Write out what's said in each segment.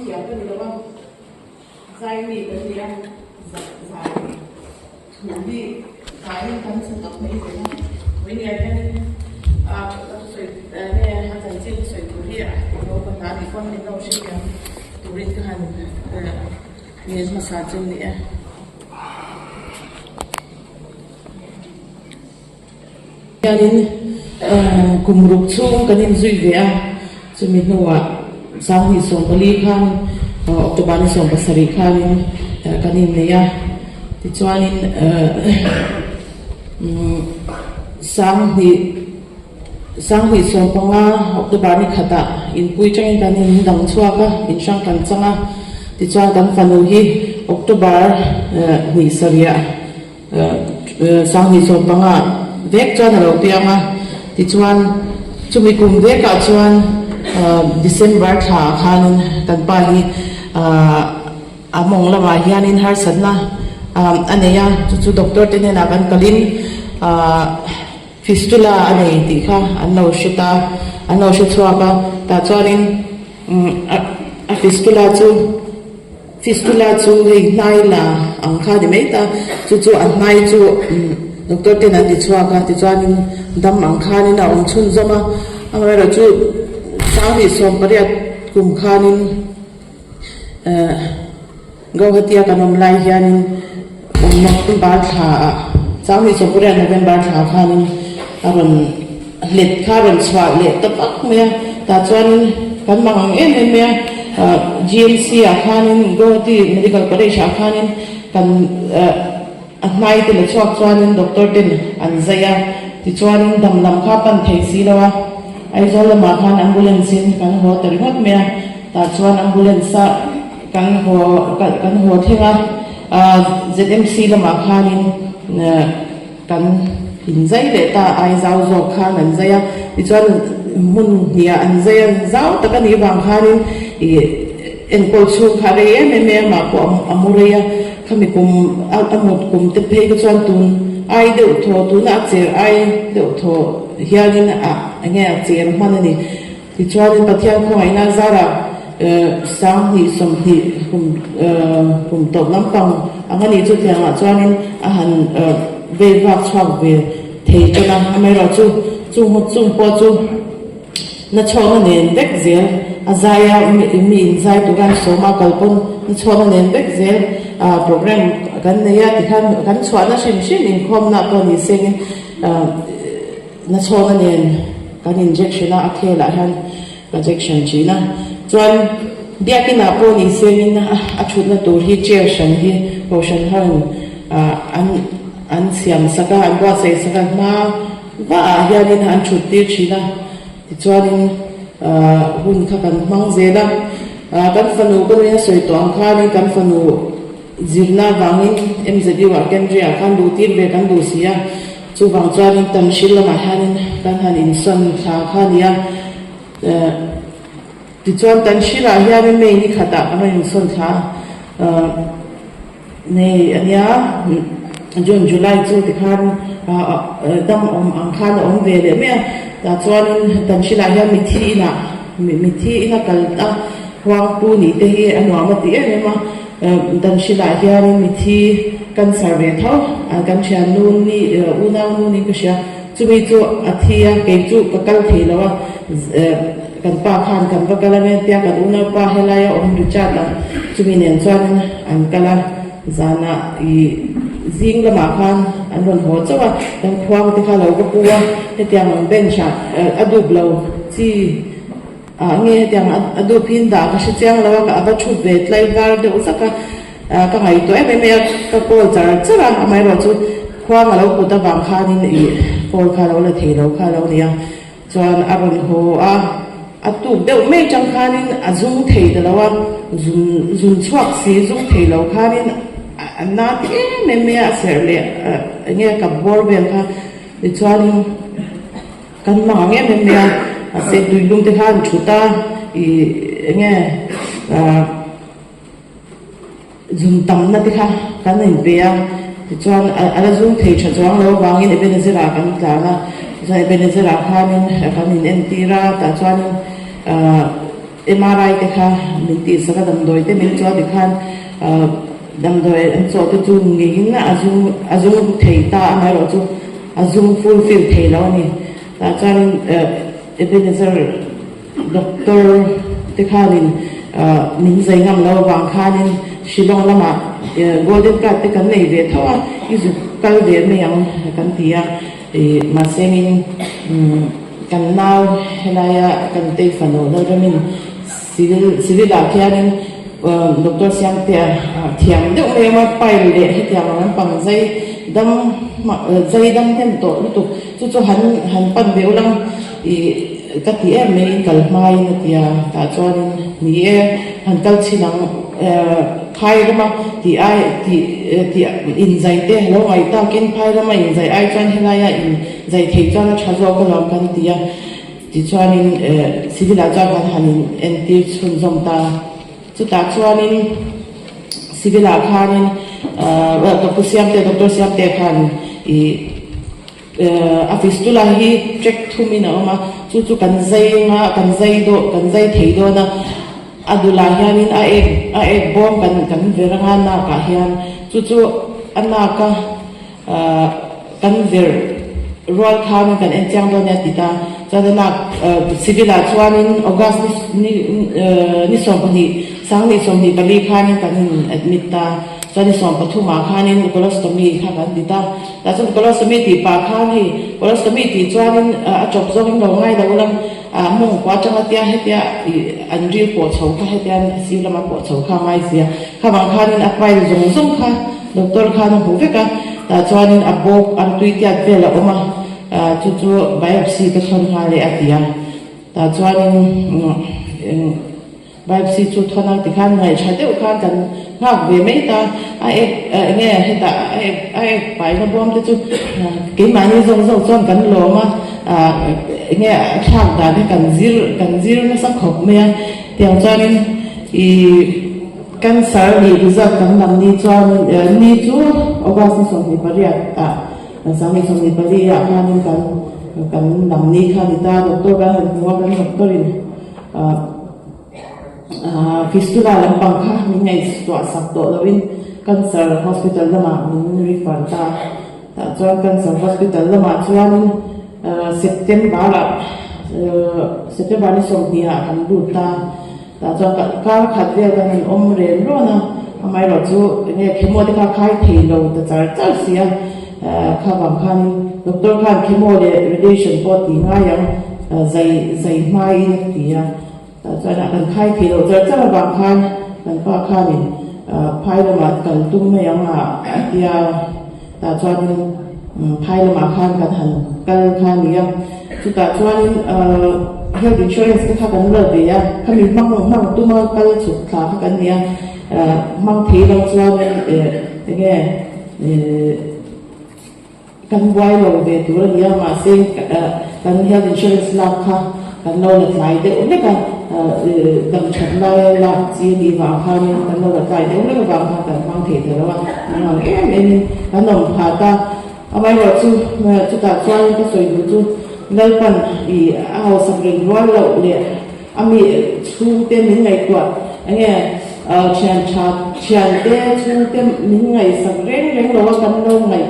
thiam ka ni lo a, zai mi kan ni a, zai thu hi zaiin kan chhu tak mai zel a. Vawinia hianin a thusawi nge a chanchin thusawi tur hi lo ka hna tih pawn min lo hrethiam turin ka han ngen hmasa chu a ni e. Hianin kum ruk chhung kan inzui ve a, chumi hnuah 2014 khan October ni 17 khanin kan innei a, tichuanin 2015 October ni khatah inpui tangin kan indang chhuak a, inhrang kan chang a, tichuan kan fanu hi October hnih sarih 2015 vek chuan a lo piang a, tichuan chumi kum vekah chuan December thla ah khanin kan pa hi a mawng lamah hianin harsatna a nei a, chu chu doctor te hnenah kan kalin fistula a nei tih kha an lo hre ta, an lo hre chhuak a, tah chuanin a fistula chu. Fistula chu hei hnai la ang kha ni mai ta, chu chu a hnai chu doctor ten an ti chhuak a, tichuanin dam ang khanin a awm chhunzawm a, amaherawhchu 2018 kum khanin eh Gauhati a kan awm lai hianin November thla ah 2018 November thla khanin a rawn hlet kha a rawn chhuah leh ta vak mai a, tah chuanin kan mang ang em em mai a, GMC ah khanin Guwahati Medical College ah khanin kan a hnai te la chhuak chuanin doctor ten an zai a, tichuanin dam lam kha pan thei si lo a, Aizawl lamah khan ambulance in kan haw ta ringawt mai a, tah chuan ambulance a kan haw kan haw thleng a, ZMC lamah khanin. Kan inzai leh ta ai zau zawk khan an zai a, tichuan hmun hniah an zai a, zau tak a nih vang khanin ih enkawl chhung kha a rei em em em a pawh a mu rei a, khami kum a mut kum te phei kha chuan tun ai deuh thaw tuna a cher ai deuh thaw hianin a enge a cher hman a ni. Tichuanin Pathian khawngaihna zarah 2020 kum kum tawp lampang ang a nih chu tiangah chuanin a han vei vak chhuak ve thei tan a, amaherawhchu chung chung pawh chu nachhawkna nen vek zel a zai a, mi inzai tura an sawm a kal pawn nachhawkna nen vek zel program kan nei a tikhan kan chhuahna hrim hrim inkhawmna pawh ni sengin Nachhawna nen kan injection a, a khelah hian ka jection thin a. Chuan biakin ah pawh ni sengin a thutna tur hi chair hran hi kohhran ho in an an siam sak a, an buatsaih sak a, hma vah ah hianin an thut tir thin a. Tichuanin hun kha kan hmang zel a, kan fanu ka nuin a sawi tawh ang khanin kan fanu Zirna vangin MZU ah Kendriya ah khan duh tir ve kan duh si a, chuvang chuanin Tanhril lamah hianin kan han insawn thla kha a ni a. Tichuan Tanhril ah hianin May ni khatah kan rawn insawn thla nei a nia, June, July chu tikhan dam awm ang khan a awm ve leh mai a. Tah chuanin Tanhril ah hian mithi inah mithi ina kal a huangpu nih te hi a nuam a ti em em a. Danhrilah hianin mithi cancer ve tho a kan thian nu ni unau nu niin ka hria chumi chu a thi a kei chu ka kal thei lo a kan pa khan kan va kal ange tia kan unau pa helai a awm Richard a chumi nen chuanin an kal a zanah ih zing lamah khan an rawn haw chauh a kan khuang te kha lo va pu a hetiang ang bench ah a dup lo chi. Ah nge hetiang a dup hi dah ka hre chiang lo a, ka ava thut ve tlai var deuh zak a, ka ngaihtuah em em mai a, ka call char char a, amaherawhchu khuang a lo kut avang khanin ih call kha a lo la thei lo kha a lo ni a, chuan a rawn haw a, a tuk deuh mai atang khanin a zum thei ta lo a, zun zun chhuak si zum thei lo khanin a na ti em em mai a, a serh leh enge a kap bawr vel kha tichuanin. Kan hmang ang em em mai a, mahse tuilum te khan thut a, ih eng nge ah zun tamna te kha kan inpe a, tichuan a la zum thei tha chuang lo avangin Ebenezer ah kan tlan a, tichuan Ebenezer ah khanin kan in entir a, tah chuanin ah. MRI te kha min tihsak a damdawi te min chuan tikhan damdawi an chawh te chu ngeiin a zung a zung thei ta amaherawh chu a zung full fill thei lo a ni. Tah chuanin Ebenezer Doctor te khanin min zai ngam lo avang khanin Shillong lamah Golden Card te kan nei ve tho a, i zuk kal ve mai ang kan ti a. Mahsengin kan nau helaia kan tei fanu Lalramin civil civil ah khianin Doctor Siamtea thiam deuh mai awm a, pile leh hetiang ang lampang zai dam zai dam hnem tawh lutuk chu chu han han pan ve ulang ih ka ti em mai in kal hmain a ti a, tah chuanin ni e han kal chhin ang phai rama tih ai tih tih inzai te lo ngaih takin phai rama inzai ai chuan helaia inzai thei chuan a tha zawk alawm kan ti a tichuanin civil ah chuan kan han in entir chhunzawm ta chutah chuanin civil ah khanin Doctor Siamte Doctor Siamte khan ih A fistula hi track thumin a awm a, chu chu kan zai anga kan zai daw kan zai thei dawn a, a dulah hianin a ek a ek bawm kan kan ver anga nakah hian chu chu a naka ahh kan ver rual khan kan en chiang dawn nia ti ta chuan a nak civil ah chuanin August ni ni 12 sanghnih 24 khanin kan in admit ta chuan ni 13 ah khanin colostomy kha kan ti ta. Tah chuan colostomy tih pah khan hei colostomy tih chuanin a chawp zawngin lo ngai lo lam ah mawngkua atanga tia hetia ih an ril pawh chho kha hetia a sir lama pawh chho kha a ngai sia khavang khanin a file zawng zawng kha doctor khan a hmu vek a tah chuanin a bawk an tui tiat vel a awm a ah chu chu biopsy ka thawn nghal e a ti a tah chuanin eng. Biopsy chu thawn a tikhan ngaihṭha deuh khan kan nghak ve mai ta, a ek eng nge hetah a ek a ek paina bawm te chu keimahni zawk zawk chuan kan lawm a, ah eng nge a thlak dan hi kan zir kan zir nasa khawp mai a, tiang chuanin ih cancer nih result kan lam ni chuan ni chu August ni 28 ah 2024 ah khanin kan kan lam ni kha a ni ta, doctor kan han hmu a kan doctor in. Fistula lampang kha min ngaihtuah sak tawh loin Cancer Hospital lamah min refer ta. Tah chuan Cancer Hospital lamah chuanin September ah September ni 20 ah kan lut ta. Tah chuan kar khat vel kan han awm rem rawn a, amaherawh chu enge chemo te kha khai thei lo ta char char si a. Kha vang khanin doctor khan chemo leh radiation pawh tih ngai ang zai zai hmaiin a ti a, tah chuan a kan khai thei loh char char avang khan kan pa khanin phai lamah kal tum mai ang a a ti a, tah chuanin phai lamah khan kan han kal kha a ni a, chutah chuanin health insurance te kha kan la ve a, khami hmang hmang tuma kal chhuk thla kha kan ni a, hmang thei lo chuanin enge. Kan buai lo ve tur a ni a, mahse kan health insurance lak kha kan lo la tlai deuh hlek a, dam that laia lak chi a nih vang khanin kan lo la tlai deuh hlek avang khan kan hmang thei ta lo a, eng ang em emin kan awm phat a, amaherawh chu chutah chuan ka sawi duh chu Lalpan ih a hausak reng rual loh leh A mi chhungte min ngaihtuah enge thian tha thiante chhungte min ngaihsak reng reng lo a kan lo ngaih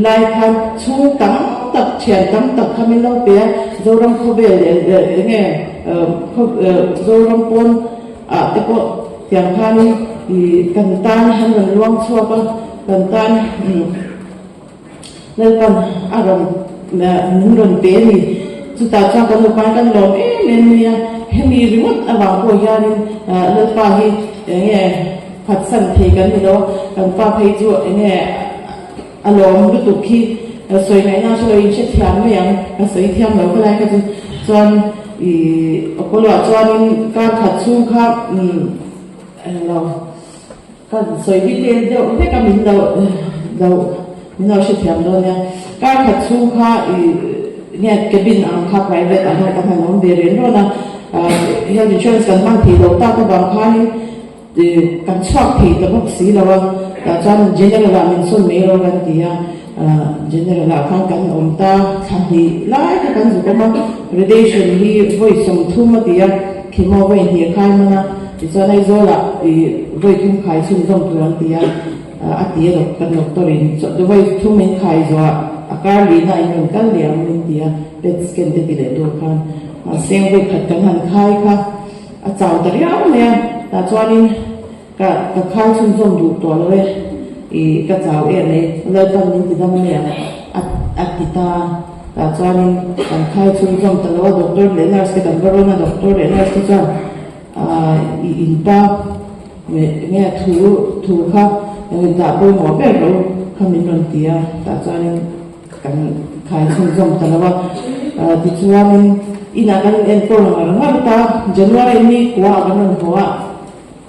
lai khan chhung tam tak thian tam tak kha min lo pe a Zoram khawvel leh enge Zoram pawn ah te pawh tiang khanin ih kan tan an rawn luang chhuak a kan tan Lalpan a rawn min rawn pe a ni. Chutah chuan kan nupa kan lawm em em mai a, hemi ringawt avang pawh hianin Lalpa hi eng nge phatsan thei kan ni lo a, kan pa phei chu eng nge a lawm lutuk hi sawi ngaihna hre loin hrethiam mai ang, ka sawi thiam lo kha lai kha chu. Chuan ih Apollo ah chuanin kar khat chhung kha eng lo. Ka sawi detail deuh hlek a min lo lo min lo hrethiam dawn nia. Kar khat chhung kha ih nge cabin ang kha private ah hian kan han awm ve reng rawn a, health insurance kan hmang thei lo tak avang khanin ih kan chhuak thei ta bawk si lo a, tah chuan general ah min sawn mai rawh kan ti a, general ah khan kan awm ta thla hnih lai kha kan zuk awm a, radiation hi vawi 30 a ti a. Chemo vawi hnih khai hman a, tichuan Aizawlah ih vawi thum khai chhunzawm tur an ti a, a ti a kan doctor in vawi thum in khai zawh ah a kar lihna in rawn kal leh ang min ti a, pet scan te ti leh tur khan mahse vawi khat kan han khai kha a chau ta riau mai a, tah chuanin ka ka khai chhunzawm duh tawh lo e, ih ka chau em mai Lalpan min ti dam mai ang a a ti ta. Tah chuanin kan khai chhunzawm ta lo a, doctor leh nurse te kan va rawn a, doctor leh nurse te chuan aah i inpa enge thu thu kha dah pawimawh ber lo kha min rawn ti a, tah chuanin kan khai chhunzawm ta lo a, tichuanin inah kan in enkawl ngar ngar ta, January ni kua ah kan rawn haw a,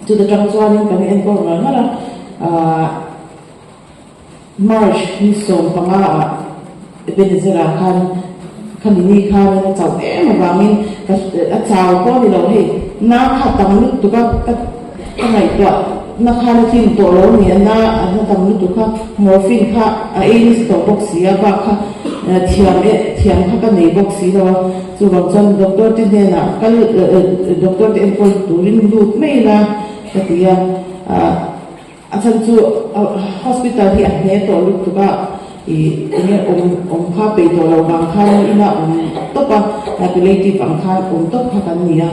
chuta tang chuanin kan in enkawl ngar ngar a, aah. March ni 15 ah Ebenezer ah khan khami ni khan a chauh em avangin ka a chau pawh a ni lo hei na kha tam lutuk a ka ka ngaihtuah na khan a tlin tawh lo a ni a na a na tam lutuk kha morphine kha a ei nasa tawh bawk si a bak kha thiam e thiam kha ka nei bawk si lo a chuvang chuan doctor te hnenah kal doctor te enkawl turin lut mai ila ka ti a ah. A chhan chu hospital hi a hne tawh lutuk a, ih enge awm awm kha peih tawh loh vang khan ina awm tawp a, palliative ang khan awm tawp kha kan ni a,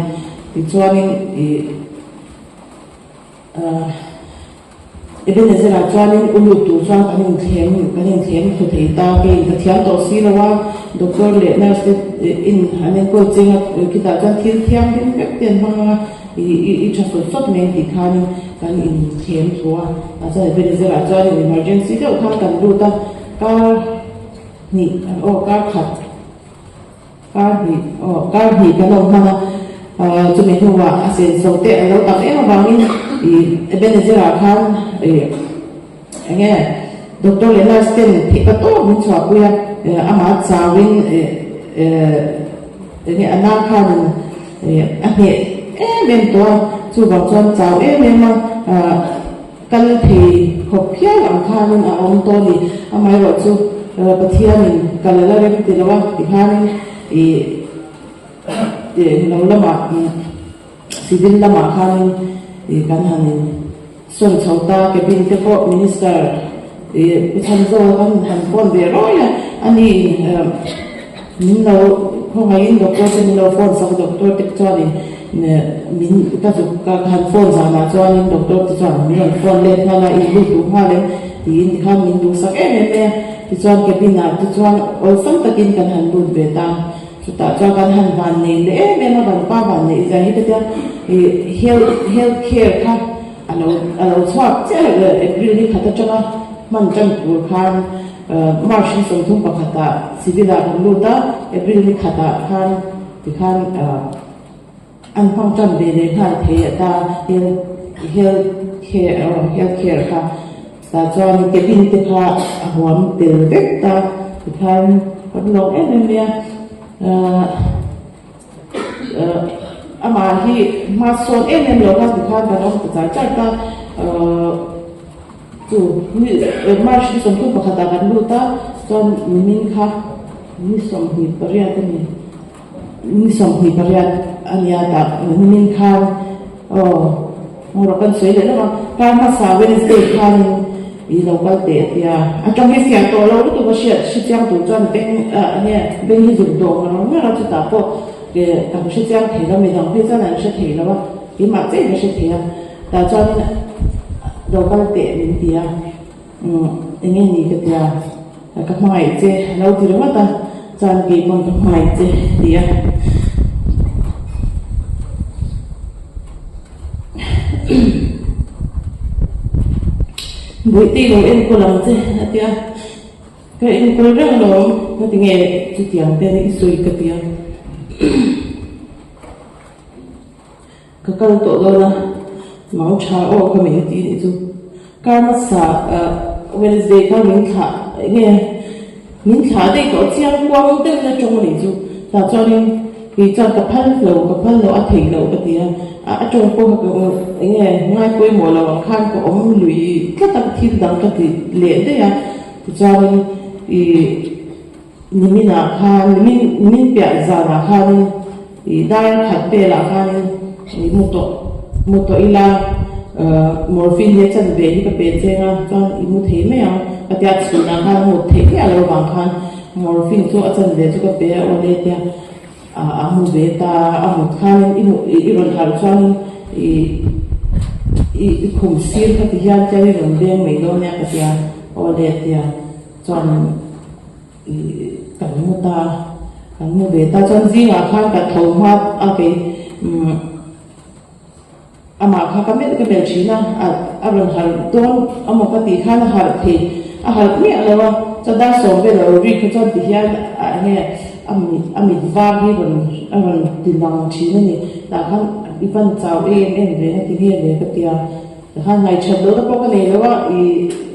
tichuanin ih ah Ebenezer ah chuanin u lut tur chuan kan inthlem kan inthlem thlu thei ta, keiin ka thiam tawh si lo a, doctor leh nurse te in an enkawl cheng a, khitah chuan thil thianghlim vek te an hmang ang a. I tha sawt sawt mai tih khanin kan inthlem thu a, chuan Ebenezer ah chuan emergency deuh khan kan lut a, kar hnih aw kar khat kar hnih aw kar hnih kan awm hman a, chumi hnuah a senso te a lo tam em avangin ih Ebenezer ah khan ih eng nge doctor leh nurse ten theih pa tawp min chhuahpui a, amah chauhin ih eng nge a nau khanin. A hneh em em tawh a, chuvang chuan chau em em a, kal thei khawp phian ang khanin a awm tawh a ni. Amaherawh chu Pathianin kal a la rem ti lo a, tikhanin ih lo lamah civil lamah khanin ih kan han in sawn chho ta, cabin te pawh minister ih Pu Chhanzawl kan han phone ve rawi a, ani Min lo khawngaihin doctor te min lo phone sak doctor te chuanin min ka zuk ka han phone zanah chuanin doctor te chuan min rawn phone let nghal a in lut duh nghal em tiin tikhan min duhsak em em mai a tichuan cabin ah te chuan awlsam takin kan han lut ve ta chutah chuan kan han van nei leh em em a van pa van neih zia hi ka tia ih health health care kha a lo a lo chhuak chiah April ni khat atanga hman tan tur khan. March ni 31 ah civil ah kan lut a, April ni khatah khan tikhan an hmang tan ve leh nghal thei a ta health health care health care kha tah chuan cabin te kha a huam tel vek ta tikhan kan lawm em em mai a amah hi hma sawn em em lo kha tikhan kan awm ta char char ta. Chu ni March ni 31 ah kan lut a, chuan nimin kha ni 28 a ni, ni 28 a nia tah nimin khan aw ngaw kan sawi leh lawk a, kar hmasa Wednesday khanin i lo kal teh a tia, a tawng hi fiah tawh lo lutuk a hriat hre chiang tur chuan beng ah enge beng hi zuk dawh ngar ngar a chutah pawh ka hre chiang thei lo midang phei chuan an hre thei lo a, keimah chiah in ka hre thei a. Tah chuanin lo kal teh min ti a, umm eng nge ni ka ti a, ka hmangaih che a lo ti ringawt a, chuan kei pawn ka hmangaih che a ti a. Bawihte i lo enkawl ang che a ti a, ka enkawl reng alawm, ka ti nge chutiang te i sawi ka ti a. Ka kal tawh dawn a, mau tha aw ka min ti nih chu. Kar hmasa Wednesday kha min thlah enge min thlah daih tawh chiang kuang deuh na tawng a nih chu. Tah chuanin kei chuan ka phal lo ka phal lo a theih loh ka ti a, a tawng pawh kha enge ngai pawimawh lo ang khan ka awm lui tlat a thil dang ka ti leh daih a tichuanin ih. Niminah khan, nimin nimin piah zanah khanin ih dar khat velah khanin. I mu tawh mu tawh ila morphine hi a chanve hi ka pe cheng a chuan i mu thei mai ang ka tia chhunah khan a mut theih miah lo avang khan morphine chu a chanve chu ka pe a awle tia a mu ve ta a mut khanin i mu i rawn harh chuanin i i khum sir kha ti hian chuan i rawn veng mai dawn nia ka tia awle tia chuanin. Ih kan mu ta, kan mu ve ta chuan zingah khan ka tho hma a kei umm amah kha ka melh ka melh thin a, a rawn harh dawn amaw ka tih khan a harh thei a harh miah lo a, chuan dar sawm vel a lo rik kha chuan tihian a enge a mit a mit var hi rawn a rawn ti lang thin a ni, tah khan i van chau em em ve nga ti nge le ka tia, tikhan ngaihṭhat lohna pawh ka nei lo a ih.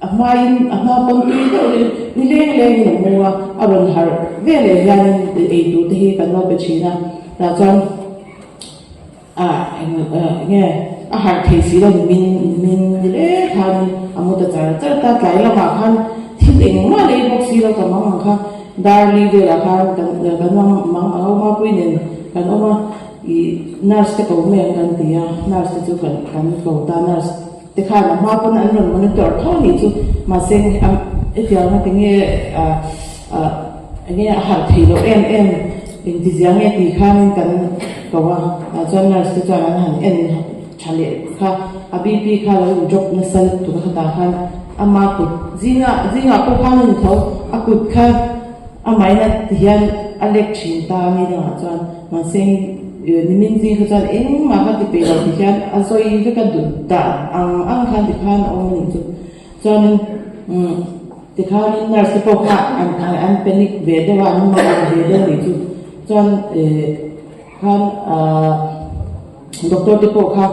A hmain a hma pawn tui deuh in ni leng lengin a mu a, a rawn harh veleh hianin ei tur te hi kan lo pe thin a, tah chuan ah eng nge a harh thei si lo nimin nimin ni leng khanin a mu ta char char ta, tlai lamah khan thil engmah lei bawk si lo ka mang ang kha, dar li velah khan kan kan mang mang ang a mapui nen kan awm a, ih nurse te ko mai ang kan ti a, nurse te chu kan kan ko ta nurse. Tikhan a hma pawn an rawn monitor tho a nih chu, mahse hetiang a tinge enge a harh theih loh em em engtizia nge tih khanin kan ko a, tah chuan nurse te chuan an han en tha leh kha, a BP kha lo in drop nasa lutuk a khatah khan ama kut zingah zingah pawh khan a ni tho, a kut kha Amahin a ti hian a lek thin ta a ni dangah chuan mahse nimin zing kha chuan engmah kha ti peih lo ti hian a zawi vek a duh dah ang ang khan ti khan a awm a nih chu. Chuanin umm tikhanin nurse te pawh kha an an panic ve deuh a an mang ang ve deuh a nih chu. Chuan eh khan ahh doctor te pawh kha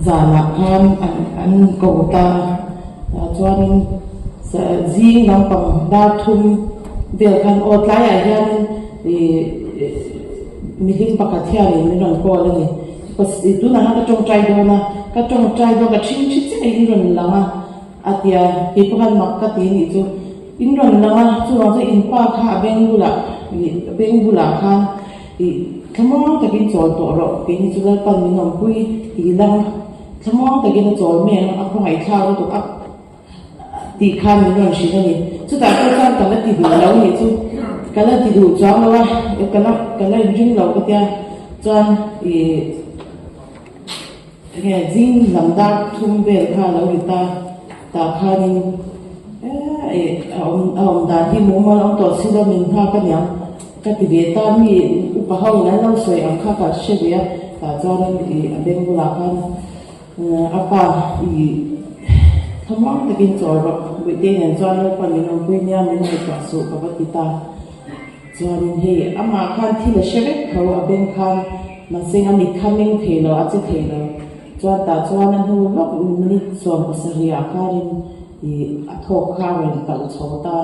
zanah khan an an ko ta a chuanin zing lampang dar thum vel khan aw tlaiah hianin ih mihring pakhat hianin min rawn call a ni tunah hian ka tawngtai dawn a ka tawngtai dawn ka thinthi chiah in rawn lang a. A ti a, kei pawh khan mak ka ti nih chu. In rawn lang a, chuvang chuan in pa kha a beng bulah ih a beng bulah khan ih thlamuang takin chawl tawh rawh, keini chu Lalpan min awmpui tih lang thlamuang takin a chawl mai ang, a khawngaihthlak lutuk a tih khan min rawn hrilh a ni. Chutah pawh chuan ka la ti duh lo nih chu, ka la ti duh chuang lo a, ka la ka la inring lo ka tia chuan ih. Enge zing lam dar thum vel kha a lo ri ta, tah khanin eh a awm a awm dan hi mumal awm tawh si lo min nghak aniang ka ti ve ta mi upa ho in an lo sawi ang kha ka hre ve a, tah chuanin ih a beng bulah khan a pa ih thlamuang takin chawl rawh Buihte nen chuan Lalpa min awmpui nia min ngaihtuah suh ka va ti ta. Chuanin hei amah khan thil a hre vek tho, a beng khan mahse a mit kha meng thei lo, a che thei lo. Chuan tah chuan a hnu lawk minute 70 ah khanin ih a thawk kha a rawn kalh chho ta.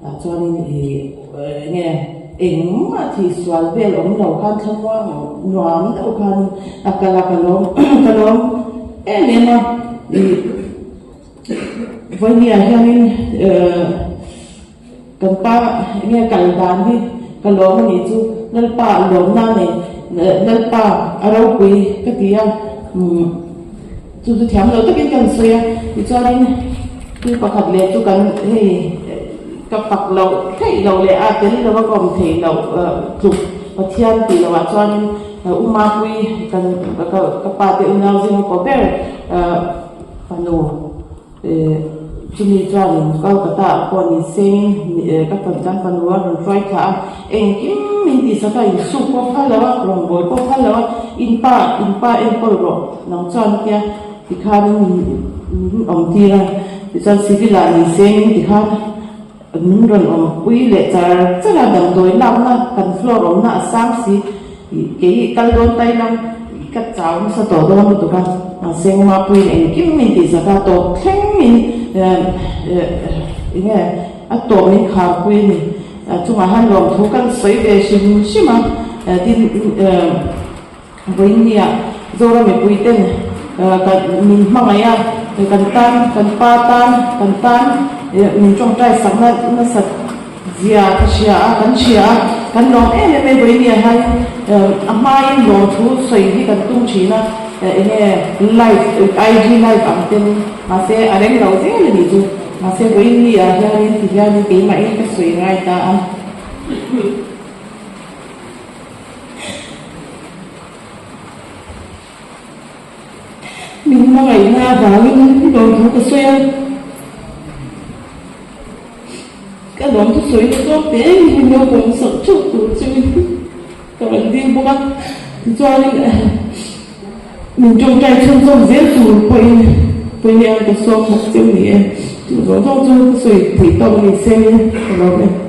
Tah chuanin ih enge engmah thih sual vel awm lo khan thlamuang nuam deuh khanin a kal a, ka lawm ka lawm em em a ih vawinia hianin eh. Kan pa nge kal dan hi ka lawm a nih chu Lalpa a lawmna a nei Lalpa a ropui ka ti a umm chu chu thiam lo takin kan sawi a tichuanin thil pakhat leh chu kan hei ka fak loh theih loh leh a tel lo a ka awm theih loh tluk Pathian tih loh ah chuanin U Mapui kan ka pa te unau zinga kaw ber fanu. Chumi chuanin Kolkata ah pawh ni sengin ka kan fanu a rawn hruai thla a, engkim min tihsak a, insuk pawh phal lo a, rawngbâwl pawh phal lo a, in pa in pa enkawl rawh nang chuan a tia tikhanin min awmtir a, tichuan civil ah ni sengin tikhan min rawn awmpui leh char char a, damdawi lakna kan floor awmna a sang si. Kei kal dawn tai lam ka chau nasa tawh dawn lutuk a, mahse Mapuiin engkim min tih zak a, tawp thleng in enge a tawp min kharpui a ni. Chungah hian lawmthu kan sawi ve hrim hrim a, tin vawiinniah Zoram mipui ten min hmangaih a, kan tan kan pa tan kan tan min tawngtai sakna nasat zia ka hria a, kan hria a. Kan lawm em em e vawiin ah hian a hmain lawmthu sawi hi kan tum thin a, eng nge live IG live ang ten mahse a reng lo zel a nih chu. Mahse vawiin ni ah hianin ti hianin keimahin ka sawi ngai ta a. Min hmangaihna avangin lawmthu ka sawi a, ka lawmthu sawina zawk te min lo pawm sak theuh tur chungin ka rawn dil bawk a, tichuanin min tawngtai chhunzawm zel tur pawhin pawhin ka sawm bawk cheu ni e, chu zawng zawng chu ka sawi theih tawk ni se ka lawm e.